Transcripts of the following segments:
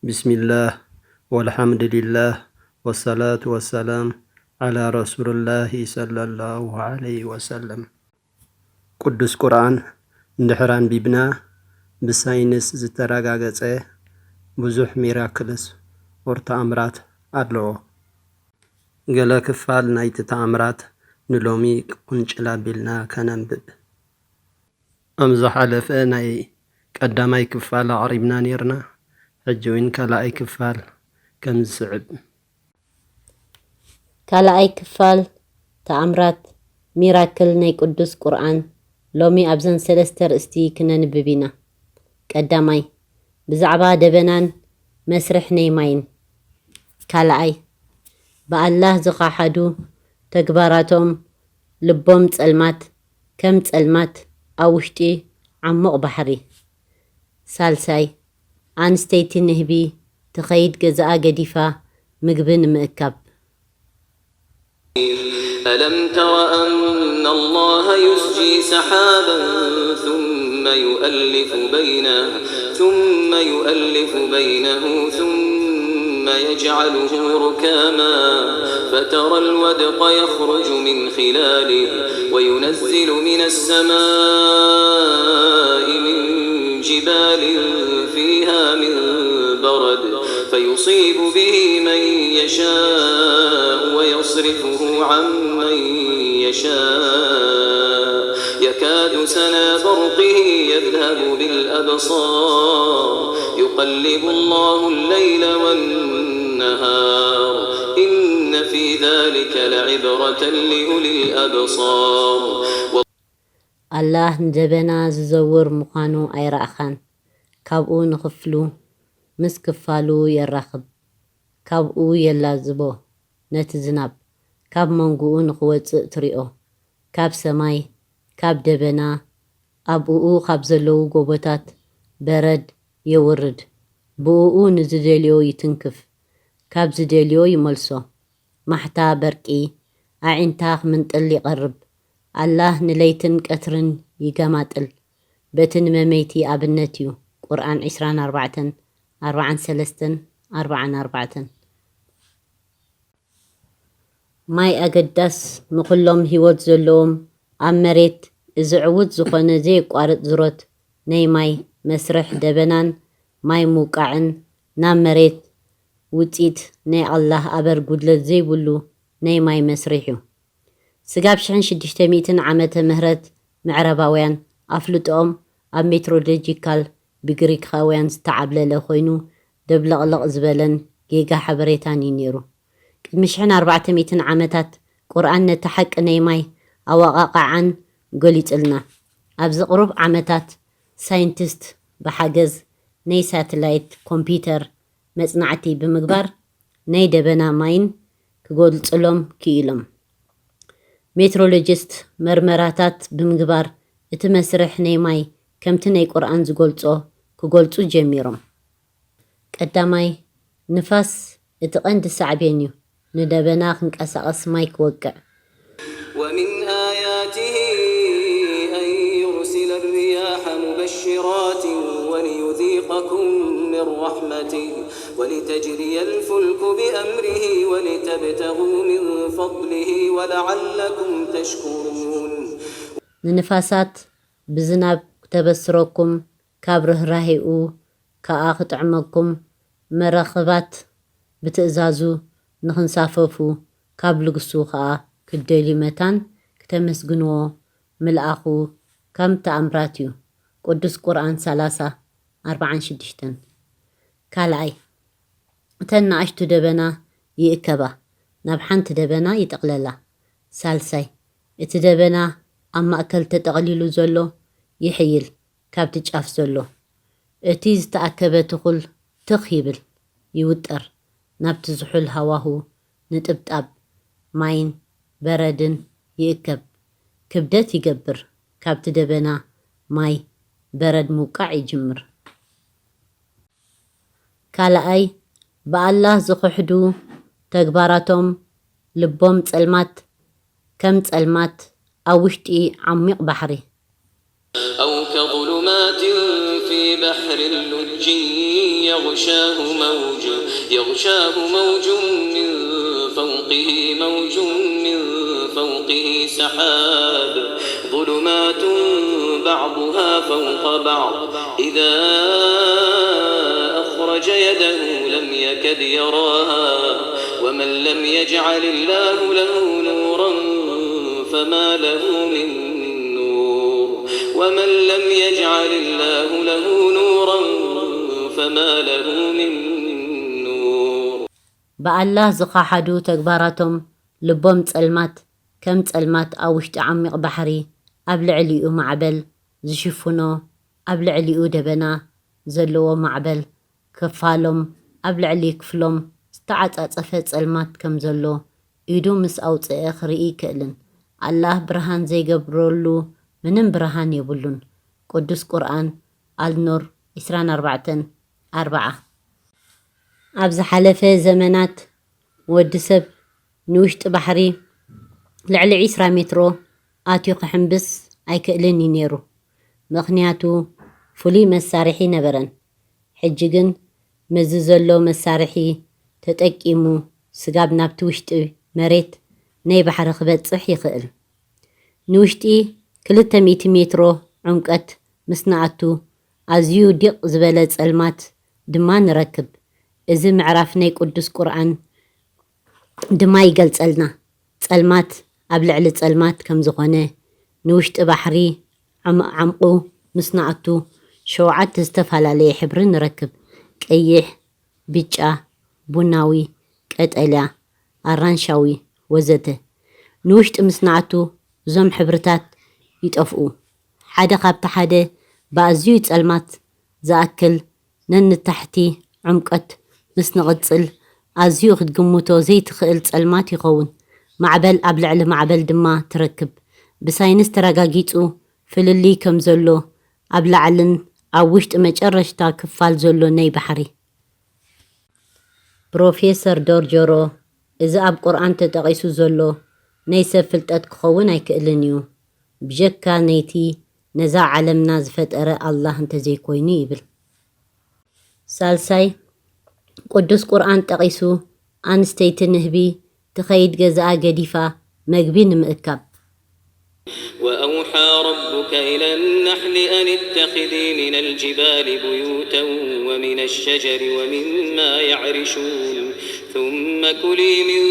ቢስሚላህ ወልሓምድሊላህ ወሰላቱ ወሰላም ዓላ ረሱሉላሂ ሰለላሁ ዓለይሂ ወሰለም። ቅዱስ ቁርኣን እንድሕር ኣንቢብና፣ ብሳይንስ ዝተረጋገጸ ብዙሕ ሚራክልስ ኦር ተኣምራት ኣለዎ። ገለ ክፋል ናይቲ ተኣምራት ንሎሚ ቁንጭል ኣቢልና ከነንብብ። ኣብ ዝሓለፈ ናይ ቀዳማይ ክፋል ኣቕሪብና ኔርና። ሕጂ እውን ካልኣይ ክፋል ከም ዝስዕብ። ካልኣይ ክፋል ተኣምራት፣ ሚራክል ናይ ቅዱስ ቁርኣን ሎሚ ኣብዘን ሰለስተ ርእስቲ ክነንብብ ኢና። ቀዳማይ፣ ብዛዕባ ደበናን መስርሕ ናይ ማይን። ካልኣይ፣ ብኣላህ ዝኸሓዱ ተግባራቶም ልቦም ጸልማት ከም ጸልማት ኣብ ውሽጢ ዓሙቕ ባሕሪ። ሳልሳይ፣ ኣንስተይቲ ንህቢ ትኸይድ ገዛኣ ገዲፋ ምግቢ ንምእካብ። ألم تر أن الله يزجي سحابا ثم يؤلف بينه ثم يؤلف بينه ثم يجعله ركاما فترى الودق يخرج من خلاله وينزل من السماء من جبال فيها من برد فيصيب به من يشاء ويصرفه عن من يشاء يكاد سنا برقه يذهب بالأبصار يقلب الله الليل والنهار إن في ذلك لعبرة لأولي الأبصار ኣላህ ንደበና ዝዘውር ምዃኑ ኣይረኣኻን? ካብኡ ንኽፍሉ ምስ ክፋሉ የራኽብ። ካብኡ የላዝቦ ነቲ ዝናብ፣ ካብ መንጎኡ ንኽወጽእ ትሪኦ። ካብ ሰማይ፣ ካብ ደበና፣ ኣብኡ ካብ ዘለዉ ጎቦታት በረድ የውርድ። ብእኡ ንዝደልዮ ይትንክፍ፣ ካብ ዝደልዮ ይመልሶ። ማሕታ በርቂ ኣዒንታ ክምንጥል ይቐርብ። ኣላህ ንለይትን ቀትርን ይገማጥል። በቲ ንመመይቲ ኣብነት እዩ። ቁርኣን ዕስራን ኣርባዕተን፣ ኣርባዓን ሰለስተን፣ ኣርባዓን ኣርባዕተን። ማይ ኣገዳስ ንኹሎም ህይወት ዘለዎም ኣብ መሬት እዚ ዕዉት ዝኾነ ዘየቋርጽ ዝሮት ናይ ማይ መስርሕ ደበናን ማይ ምውቃዕን ናብ መሬት ውጺት ናይ ኣላህ ኣበር ጉድለት ዘይብሉ ናይ ማይ መስርሕ እዩ። ስጋብ ሽሕን ሽዱሽተ ሚእትን ዓመተ ምህረት ምዕራባውያን ኣፍልጦኦም ኣብ ሜትሮሎጂካል ብግሪካውያን ዝተዓብለለ ኮይኑ ደብለቕለቕ ዝበለን ጌጋ ሓበሬታን እዩ ነይሩ። ቅድሚ ሽሕን ኣርባዕተ ሚእትን ዓመታት ቁርኣን ነቲ ሓቂ ናይ ማይ ኣወቓቕዓን ገሊጹልና። ኣብዚ ቁሩብ ዓመታት ሳይንቲስት ብሓገዝ ናይ ሳትላይት ኮምፒተር መጽናዕቲ ብምግባር ናይ ደበና ማይን ክገልጹሎም ክኢሎም። ሜትሮሎጂስት መርመራታት ብምግባር እቲ መስርሕ ናይ ማይ ከምቲ ናይ ቁርኣን ዝገልጾ ክገልጹ ጀሚሮም። ቀዳማይ፣ ንፋስ እቲ ቀንዲ ሳዕቤን እዩ ንደበና ክንቀሳቐስ ማይ ክወቅዕ። ومن آياته أن يرسل الرياح مبشرات وليذيقكم من رحمته ولتجري الفلك بأمره ولتبتغوا من فضله ولعلكم تشكرون. ንንፋሳት ብዝናብ ክተበስረኩም ካብ ርህራሄኡ ከኣ ክጥዕመኩም፣ መራኽባት ብትእዛዙ ንኽንሳፈፉ ካብ ልግሱ ከኣ ክትደልዩ መታን ክተመስግንዎ ምልኣኹ ከም ተኣምራት እዩ። ቅዱስ ቁርኣን ሰላሳ፣ ኣርባዓን ሽዱሽተን። ካልኣይ፣ እተን ንኣሽቱ ደበና ይእከባ፣ ናብ ሓንቲ ደበና ይጥቕለላ። ሳልሳይ፣ እቲ ደበና ኣብ ማእከል ተጠቕሊሉ ዘሎ ይሕይል፣ ካብቲ ጫፍ ዘሎ። እቲ ዝተኣከበ ትኹል ትኽ ይብል፣ ይውጠር፣ ናብቲ ዝሑል ሃዋሁ ንጥብጣብ ማይን በረድን ይእከብ፣ ክብደት ይገብር፣ ካብቲ ደበና ማይ በረድ ምውቃዕ ይጅምር። ካልኣይ፣ ብኣላህ ዝኽሕዱ ተግባራቶም ልቦም ጸልማት ከም ጸልማት ኣብ ውሽጢ ዓሚቕ ባሕሪ። أو كظلمات في بحر لجي يغشاه موج، يغشاه موج من فوقه، موج من فوقه سحاب، ظلمات بعضها فوق بعض، إذا أخرج يده لم يكد يراها، ومن لم يجعل الله له نورا فما له من نور، ومن لم يجعل الله له نورا فما له من نور. ብኣላህ ዝኸሓዱ ተግባራቶም ልቦም ጸልማት ከም ጸልማት ኣብ ውሽጢ ዓሚቕ ባሕሪ ኣብ ልዕሊኡ ማዕበል ዝሽፍኖ ኣብ ልዕሊኡ ደበና ዘለዎ ማዕበል ክፋሎም ኣብ ልዕሊ ክፍሎም ዝተዓጻጸፈ ጸልማት ከም ዘሎ ኢዱ ምስ ኣውጽአ ክርኢ ይክእልን ኣላህ ብርሃን ዘይገብረሉ ምንም ብርሃን የብሉን። ቅዱስ ቁርኣን ኣልኑር ዕስራን ኣርባዕተን ኣርብዓ። ኣብ ዝሓለፈ ዘመናት ወዲ ሰብ ንውሽጢ ባሕሪ ልዕሊ ዕስራ ሜትሮ ኣትዩ ክሕምብስ ኣይክእልን እዩ ነይሩ። ምኽንያቱ ፍሉይ መሳርሒ ነበረን። ሕጂ ግን ምስዚ ዘሎ መሳርሒ ተጠቂሙ ስጋብ ናብቲ ውሽጢ መሬት ናይ ባሕሪ ክበጽሕ ይኽእል። ንውሽጢ ክልተ ሚእቲ ሜትሮ ዕምቀት ምስ ንኣቱ ኣዝዩ ዲቕ ዝበለ ጸልማት ድማ ንረክብ። እዚ ምዕራፍ ናይ ቅዱስ ቁርኣን ድማ ይገልጸልና። ጸልማት ኣብ ልዕሊ ጸልማት ከም ዝኾነ፣ ንውሽጢ ባሕሪ ዓም- ዓምቑ ምስ ንኣቱ ሸውዓተ ዝተፈላለየ ሕብሪ ንረክብ። ቀይሕ፣ ብጫ፣ ቡናዊ፣ ቀጠልያ፣ ኣራንሻዊ ወዘተ። ንውሽጢ ምስ ንኣቱ እዞም ሕብርታት ይጠፍኡ። ሓደ ካብቲ ሓደ ብኣዝዩ ጸልማት ዝኣክል ነንታሕቲ ዕምቆት ምስ ንቕጽል ኣዝዩ ክትግምቶ ዘይትኽእል ጸልማት ይኸውን። ማዕበል ኣብ ልዕሊ ማዕበል ድማ ትረክብ። ብሳይንስ ተረጋጊጹ ፍልልይ ከም ዘሎ ኣብ ላዕልን ኣብ ውሽጢ መጨረሽታ ክፋል ዘሎ ናይ ባሕሪ። ፕሮፌሰር ዶርጆሮ፣ እዚ ኣብ ቁርኣን ተጠቒሱ ዘሎ ናይ ሰብ ፍልጠት ክኸውን ኣይክእልን እዩ፣ ብጀካ ነይቲ ነዛ ዓለምና ዝፈጠረ ኣላህ እንተዘይኮይኑ ይብል። ሳልሳይ፣ ቅዱስ ቁርኣን ጠቒሱ ኣንስተይቲ ንህቢ ትኸይድ ገዛኣ ገዲፋ መግቢ ንምእካብ። وأوحى ربك إلى النحل أن اتخذي من الجبال بيوتا ومن الشجر ومما يعرشون ثم كلي من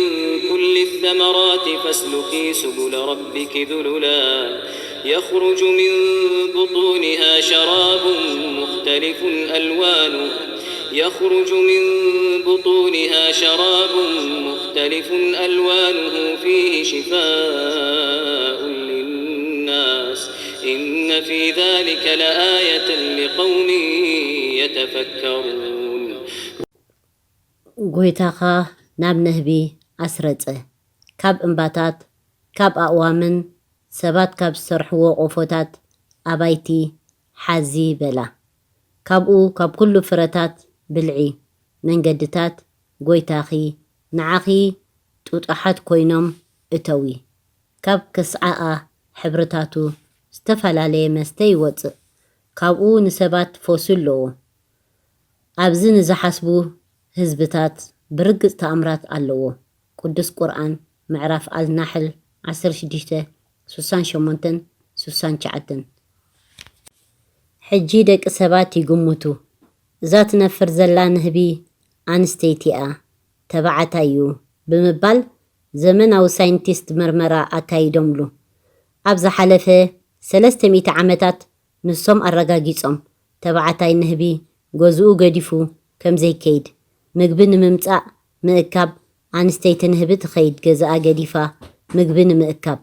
كل الثمرات فاسلكي سبل ربك ذللا يخرج من بطونها شراب مختلف ألوانه يخرج من بطونها شراب مختلف ألوانه فيه شفاء للناس إن في ذلك لآية لقوم يتفكرون. ጎይታኻ ናብ ነህቢ ኣስረጸ፣ ካብ እምባታት፣ ካብ ኣእዋምን ሰባት ካብ ዝሰርሕዎ ቆፎታት ኣባይቲ ሓዚ በላ። ካብኡ ካብ ኩሉ ፍረታት ብልዒ። መንገድታት ጎይታኺ ንዓኺ ጥጡሓት ኮይኖም እተዊ። ካብ ከስዓኣ ሕብርታቱ ዝተፈላለየ መስተ ይወጽእ። ካብኡ ንሰባት ፈውሲ ኣለዎ። ኣብዚ ንዝሓስቡ ህዝብታት ብርግጽ ተኣምራት ኣለዎ። ቅዱስ ቁርኣን ምዕራፍ ኣልናሕል ዓሰርተ ሽዱሽተ ስሳን ሸሞንተን ስሳን ትሽዓተን። ሕጂ ደቂ ሰባት ይግምቱ፣ እዛ ትነፍር ዘላ ንህቢ ኣንስተይቲ እያ፣ ተባዕታይ እዩ ብምባል ዘመናዊ ሳይንቲስት መርመራ ኣካይዶምሉ። ኣብ ዝሓለፈ ሰለስተ ሚእቲ ዓመታት ንሶም ኣረጋጊጾም፣ ተባዕታይ ንህቢ ገዝኡ ገዲፉ ከም ዘይከይድ፣ ምግቢ ንምምጻእ ምእካብ ኣንስተይቲ ንህቢ ትኸይድ ገዛኣ ገዲፋ ምግቢ ንምእካብ።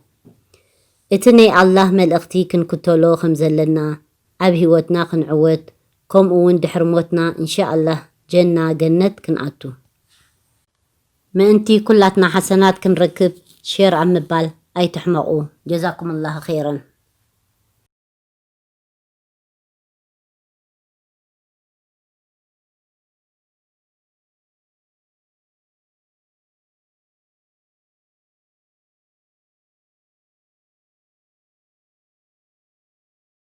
እቲ ናይ ኣላህ መልእኽቲ ክንክተሎ ከም ዘለና፣ ኣብ ህይወትና ክንዕወት፣ ከምኡ እውን ድሕሪ ሞትና እንሻኣላህ ጀና ገነት ክንኣቱ። ምእንቲ ኩላትና ሓሰናት ክንረክብ ሼር ኣብ ምባል ኣይትሕመቑ። ጀዛኩሙላህ ኸይረን።